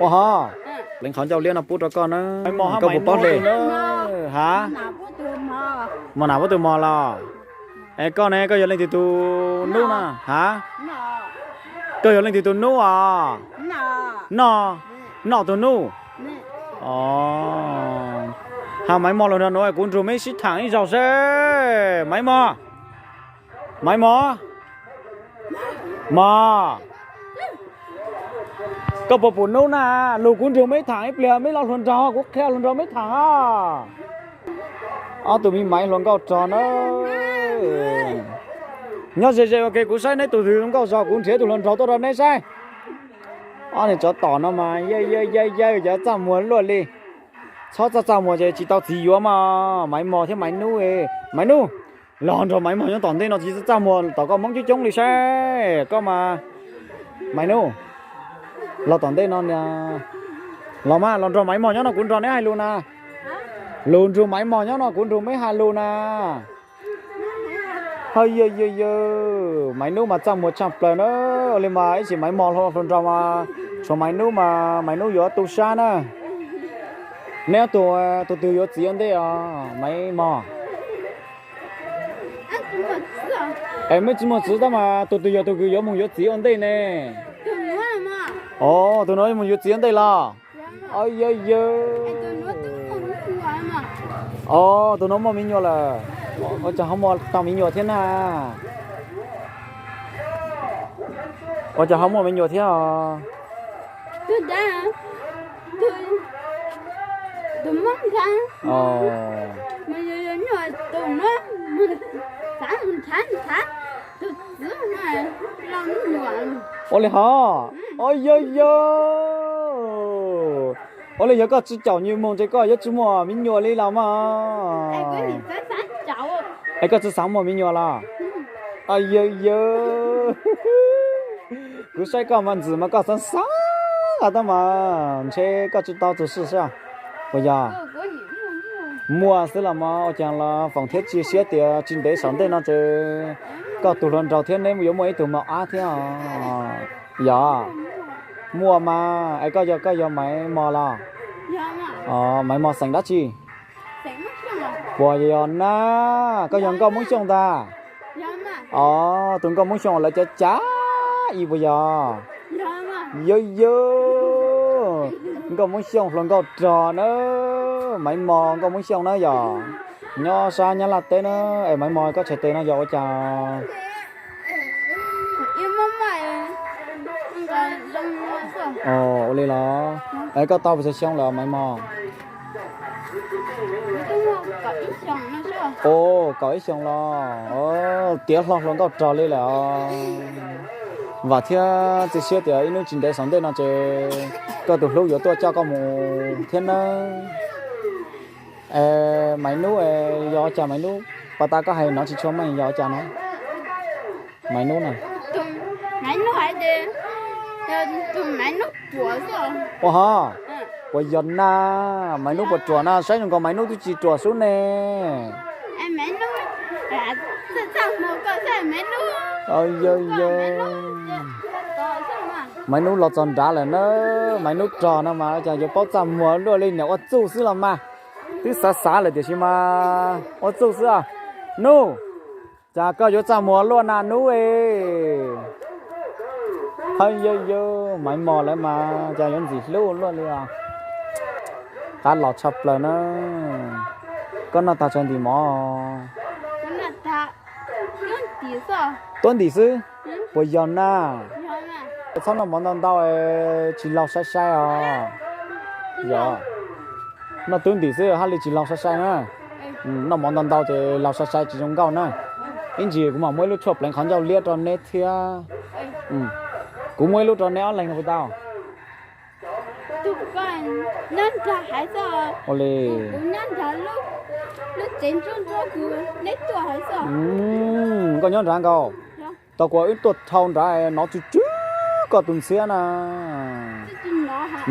Ua ho, pleev qhov ncauj liab no pub rau koj na, koj puas paub hle? Ha, mos nam pub tus mos los. Es koj ne, koj yog leej twg tus nub na? Ha, koj yog leej twg tus nub os? Noj, noj tus nub. Os, ha Maiv Mos los nrog nuav kuv nrug meb sib thaam ib zaug seb. Maiv Mos, Maiv Mos, Mos, koj puas pum nub na? Lug kuv nrug meb thaam ib pliag, meb los hluas nraug kuv qhia hluas nraug meb thaam os. Ob tug me Maiv hluas nkauj rog na. Nyob ze ze ua ke kuv saib neb tus twg zoo nkauj zog kuv nrhiav tus hluas nraug tuaj rau neb saib. Ob niag tsov tom no mas yawg yawg yawg yawg cov txaj muag luaj li. Txhob txaj txaj muag ces tsis tau txiv yuav mas. Maiv Mos thiab Maiv Nub, Maiv Nub, los nrog Maiv Mos nyob tom ntej no tsis txaj muag tom koj Hmoob coob coob li saib koj mas. Maiv Nub, los tom ntej no niag. Los mas los nrog Maiv Mos nyob no kuv nrog neb hais lus na. Lug nrug Maiv Mos nyob no kuv nrug meb hais lus na. Hawb yawg yawg yawg, Maiv Nub mas txaj muag tshaj plaws na. Ua li mas ib tsam Maiv Mos hluas nraug mas tshuav Maiv Nub mas Maiv Nub yuav tu sab na. Neb ob tug, tus twg yuav txiv ua ntej os Maiv Mos? Es mej tsis muaj txiv tab mas tus twg yog tus kws yuav moog yuav txiv ua ntej ne? Os, tus no yuav moog yuav txiv ua ntej los? Yawg yawg, os, tus no muaj me nyuam lawm. Ua cas ho muaj tau me nyuam thiab na? Ua cas ho muaj me nyuam thiab os? Ua li hov, os yawg yawg, ua li yog koj tsis caum nws moog ces koj yuav tsis muaj me nyuam li los mas. Es koj tsis xaav muaj me nyuam los? Yawg yawg, kuv saib koj mas ntxim mas koj xaav xaav tab mas ntshe koj tsis tau txug sim xwb. Puas yog? Muaj xwb los mas ua cas los foom thiab cia siab tias tsis ntev saum ntej no ces koj tus hluas nraug thiab neb yuav muaj ib tug mos ab thiab. Yog, muaj mas. Es koj yog, koj yog Maiv Mos los? Maiv Mos xeem dab tsi? Puas yog na? Koj yog nkauj Hmoob Xyooj ntag? Os, tus nkauj Hmoob Xyooj lawv cav cav ib puas yog? Yawg yawg, nkauj Hmoob Xyooj hluas nkauj rog na. Maiv Mos nkauj Hmoob Xyooj na yog, nyob sab Nyab Laj teb na. Es Maiv Mos koj tshais tes no yog ua cas? Ua li los? Es koj tau puas tsawg xyoo lawm Maiv Mos? Kaum ib xyoo los? Tiav hlo hluas nkauj rog li lawm. Vam thiab cia siab tias ib hnub tsis ntev saum ntej no ces koj tus hlub yuav tuaj coj koj mus thiab nawb. Maiv Nub, yog ua cas Maiv Nub, pas tas koj hais no tsis tshua meej, yog ua cas no? Maiv Nub na. Ua ho, puas yog na? Maiv Nub puas ruam na? Saib zoo nkaus Maiv Nub twb tsis ruam sub ne. Maiv Nub los txog nrad lawm na. Maiv Nub rog no mas cas yuav paub txaj muag luaj li, niam ua txuj xwb los mas. Twb xav xav lawm tiam sis mas ua txuj xwb os. Nub, cas koj yuav txaj muag luaj na Nub e? Hawb yawg yawg, Maiv Mos lawv mas cas yuav ntxim hlub luaj li os. Qab los tshaj plaws na. Koj noj tag tsawg ntim mov? Tuab ntim xwb. Puas yog na? Txhob noj mov ntau ntau, tsis laug sai sai os. Yog, noj tub ntim xwb haj li tsis laug sai sai na. Noj mov ntau ntau ces laug sai sai tsis zoo nkauj na. Ib ntsis kuv mam muab ib lub tshuaj pleev qhov ncauj liab rau neb thiab. Kuv muab ib lub rau neb ob leeg no puas tau? Ua li, nkoj nyob nrad nkaus. Tau kuv wb tuaj dhau nrad nov tsw tsw koj tus ntxhiab na.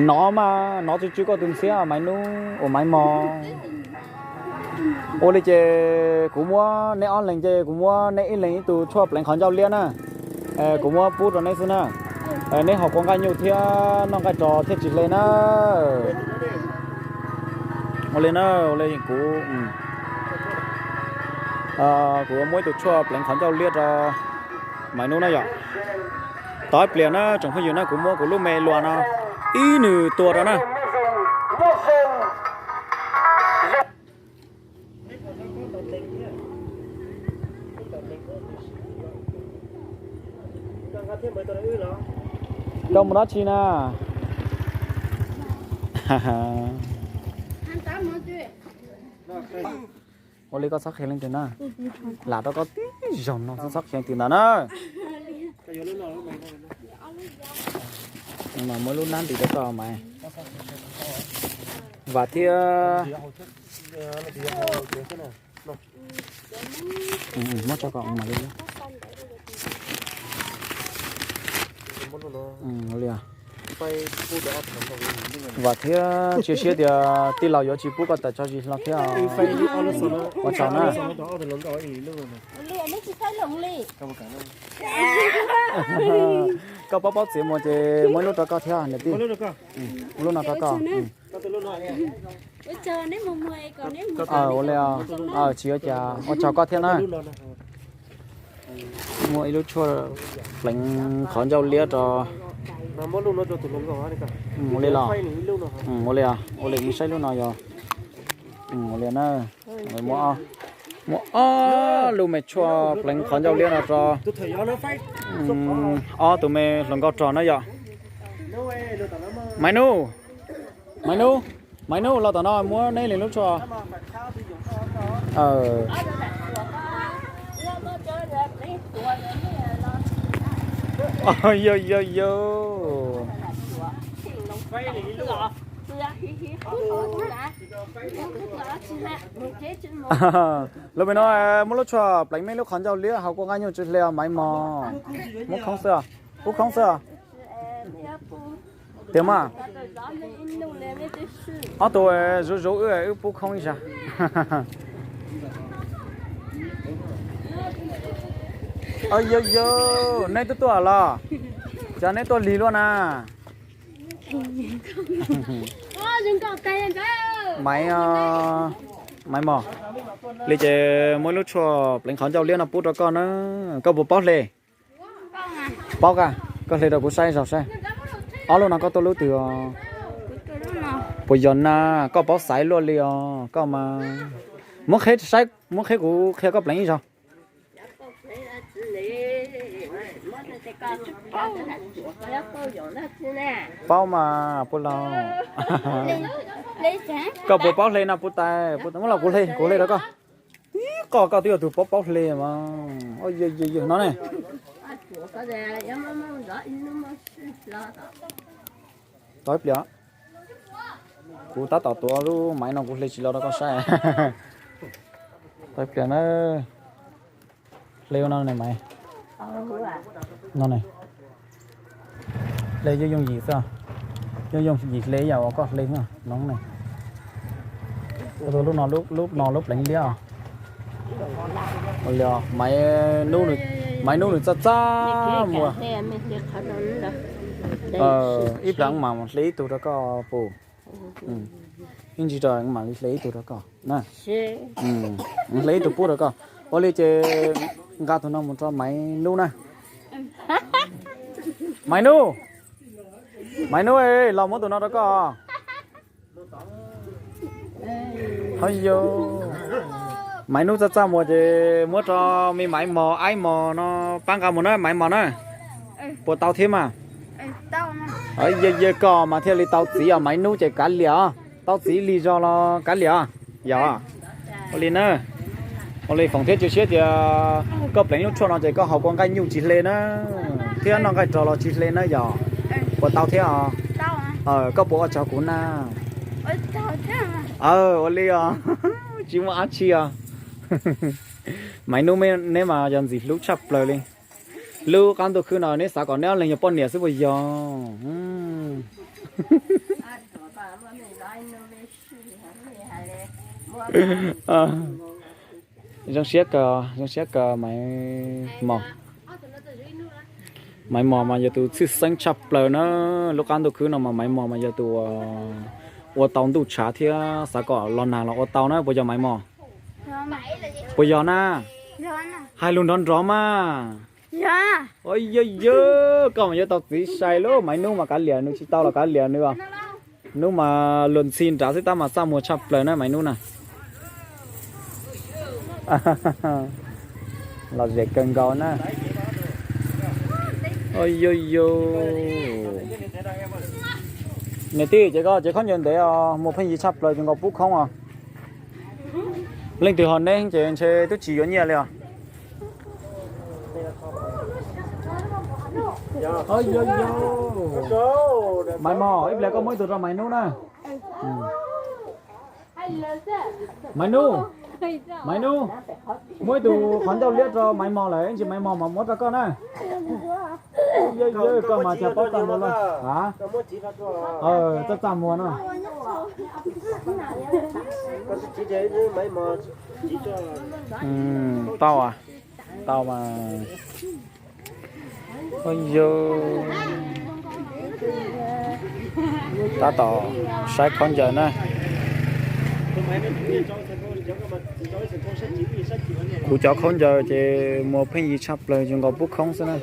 Nov mas nov tsw tsw koj tus ntxhiab Maiv Nub, ua Maiv Mos. Ua li ces kuv muab neb ob leeg ces kuv muab neb ib leeg ib tug tshuaj pleev qhov ncauj liab na. Kuv muab pub rau neb xwb na. Neb haus kua nqaij nyuj thiab noj nqaij rau thiaj tsis hle na. Ua li na, ua li kuv, kuv muab ib tug tshuaj pleev qhov ncauj liab rau Maiv Nub na yom. Tos ib pliag na tsoom phooj ywg na, kuv muab kuv lub me luas no ib nws tua rau na. Koj mus dab tsi na? Ua li koj txhob qhia leej twg na. Lam rau koj tib zaug no txhob qhia leej twg ntawd na. Muab lub nab ntis rau koj Maiv. Vam thiab. Muab tso kom mam li. Vam thiab, cia siab tias tij laug yuav tsis pub koj tawm tso zis hlo thiab. Ua tsaug na. Koj paub paub txiav mus ces muab ib lub rau koj thiab niam tij. Lub no rau koj. Ua li, tsis ua cas, ua tsaug koj thiab na. Muaj ib lub tshuaj pleev qhov ncauj liab rau. Ua li los? Ua li, ua li, saib lub no yog. Ua li na. Muaj ob lub me tshuaj pleev qhov ncauj liab no rau ob tug me hluas nkauj rog na yom. Maiv Nub, Maiv Nub, Maiv Nub, los tom no muab neb li lub tshuaj. Yog yog yog. Lub me no muab lub tshuaj pleev meb lub qhov ncauj liab haus kua nqaij nyuj tsis hle os Maiv Mos. Muab khoob xwb, pub khoob xwb. Tiag mas. Ob tug zuv zuv wb, wb pub khoob ib sab. Yog yog, neb twb tuaj los? Cas neb tuaj lig luaj na? Maiv, Maiv Mos, li ces muaj ib lub tshuaj pleev qhov ncauj liab no pub rau koj na. Koj puas paub hle? Paub ka, koj hle rau kuv saib zaug saib. Ob lub no koj tuaj lub twg os? Puas yog na? Koj paub xaiv luaj li os koj mas. Muab qheb saib, muab qheb kuv qhia koj pleev ib zaug. Paub mas puj laug. Koj puas paub hle no puj tais? Puj tais, muab los kuv hle, kuv hle rau koj. Tib qho koj twb yog tus paub paub hle mas. Yog yog yog no ne. Tos ib pliag, kuv tab tom tuav lub maiv no kuv hle tsis los rau koj saib. Tos ib pliag na. Hle ua no ne Maiv. No ne. Hle yooj yooj yim xwb. Yooj yooj yim hle ib yam uas koj hle xwb no ne. Lub no, lub no lub pleev liab os. Maiv Nub nws txaj txaj muag. Ib pliag mas hle ib tug rau koj puj. Ib ntsis rau mam li hle ib tug rau koj na. Hle ib tug pub rau koj. Ua li ces nqa tus no mus rau Maiv Nub na. Maiv Nub, Maiv Nub, los muab tus no rau koj. Hos yog, Maiv Nub txaj txaj muag ces muab rau me Maiv Mos, Aib Mos no pab nqa mus na Maiv Mos na. Puas tau thiab mas? Yog yog koj mas thiaj li tau txiv os, Maiv Nub ces kav liam os, tau txiv lig zog los kav liam os. Yog, ua li na. Ua li foom thiab cia siab tias koj pleev lub tshuaj no ces koj haus kua nqaij nyuj tsis hle na, thiab noj nqaij rog los tsis hle na yog. Puas tau thiab os? Koj puas ua tsaug kuv na? Ua li os. Tsis muaj dab tsi os. Maiv Nub, neb mas yog ntxim hlub tshaj plaws li. Lub qab ntuj khwb no neb xav kom neb ob leeg yog poj niam xwb puas yog? Zoo siab kawg, zoo siab kawg Maiv Mos. Maiv Mos mas yog tus txhij xeeb tshaj plaws na. Lub qab ntuj khwb no mas Maiv Mos mas yog tus ua tau ntuj tshav thiab xav kom los nag los ua tau na. Puas yog Maiv Mos? Puas yog na? Hais lus nrov nrov mas. Yog, koj mas yuav tau txiv sai lauj. Maiv Nub mas kav liam nws tsis tau los kav liam nws os. Nub mas luag ntxhi nrad xwb tab mas txaj muag tshaj plaws na Maiv Nub na. Lom zem kawg nkaus na. Niam tij, ces koj tsev khaub ncaws ntev os, muag pheej yig tshaj plaws zoo nkaus pub khoob os. Leej twg ho neeb ces ntshe twb tsis yuav nyiaj li os. Maiv Mos, ib pliag koj muab ib tug rau Maiv Nub na. Maiv Nub, Maiv Nub, muab ib tug qhov ncauj liab rau Maiv Mos lawm, ntsis Maiv Mos mas muab rau koj na. Yog koj mas cas paub txaj muag no. Txaj txaj muag no. Tau, tau mas. Yog tab tom saib khaub ncaws na. Kuv cov khaub ncaws ces muag pheej yig tshaj plaws zoo nkaus pub khoob xwb na.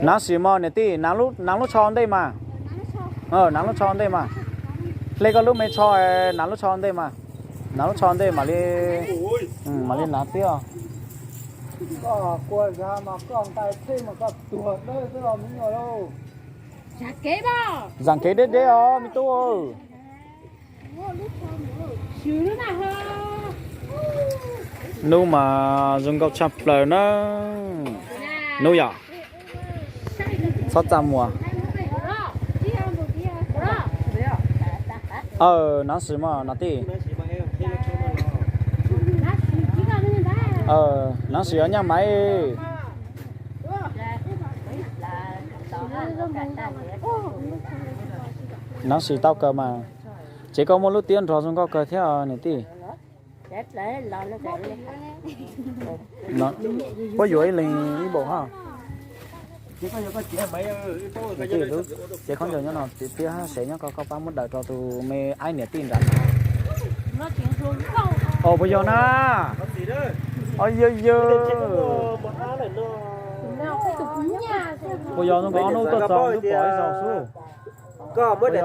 Naav sim mog niam tij, naav lub tsho ntej mas. Naav lub tsho ntej mas. Hle koj lub me tsho, naav lub tsho ntej mas. Naav lub tsho ntej mam li, mam li naav tiag. Zaam kev deb deb os me tub. Nub mas zoo nkauj tshaj plaws na. Nub yom, txhob txaj muag. Aw, naav sim mog naav tij. Naav sim os nyaj maiv. Naav sim tau kawg mas. Ces koj muaj lub tiab nrog zoo nkauj kawg thiab niam tij. Puab yuav ib leeg ib npaum hab. Ces khaub ncaws nyob no tiab tiab hab, sev nyob koj, koj pab muab daws rau tus me aib niam tij nrad. Os puas yog na? Os yawg yawg. Puas yog zoo nkauj ob hnub tuaj txog twb pom ib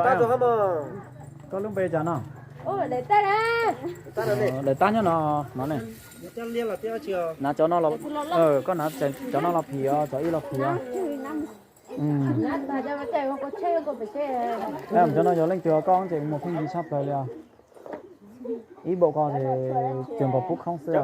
zaug xwb. Koj lub npe cas no? Daim tab nyob no no ne. Nav cov no, koj nav cov no los phim os, cov ib los phim os. Cov no yog leej twg os, koj ces muag pheej yig tshaj plaws li os. Ib npaum ko ces cuag nkaus pub khoob xwb.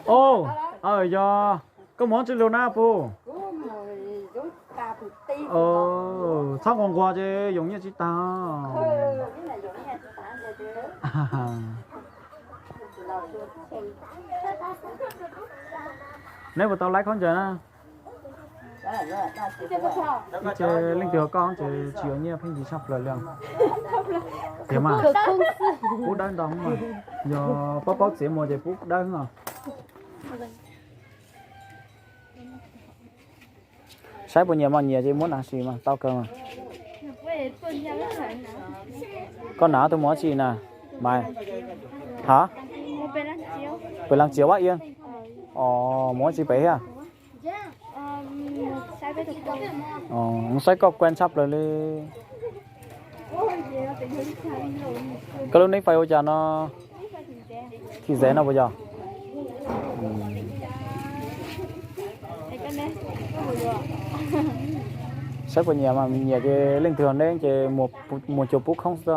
Os, aw yog koj mus tsi lug na puj? Txhob nquag nquag ces yoov nyiaj tsis tag. Neb puas tau laib khaub ncaws na? Ib ce leej twg ho koj ces tsis yuav nyiaj pheej yig tshaj plaws li. Tiag mas, pub dawb ntau, yog paub paub txiav muag ces pub dawb os. Saib puas nyiam mas, nyiam ces muab naav sim mas tau kawg mas. Koj naav tus muag tsi na? Mas, ha? Pem Lav Txiav Vab Iab. Os, muag tsi pem thiab? Saib koj kua tshaj plaws li. Koj lub nib fais ua cas no? Thim Zeb no puas yog? Saib puas nyiam mas, nyiam ces leej twg neb ces muag cuag pub khoob xwb.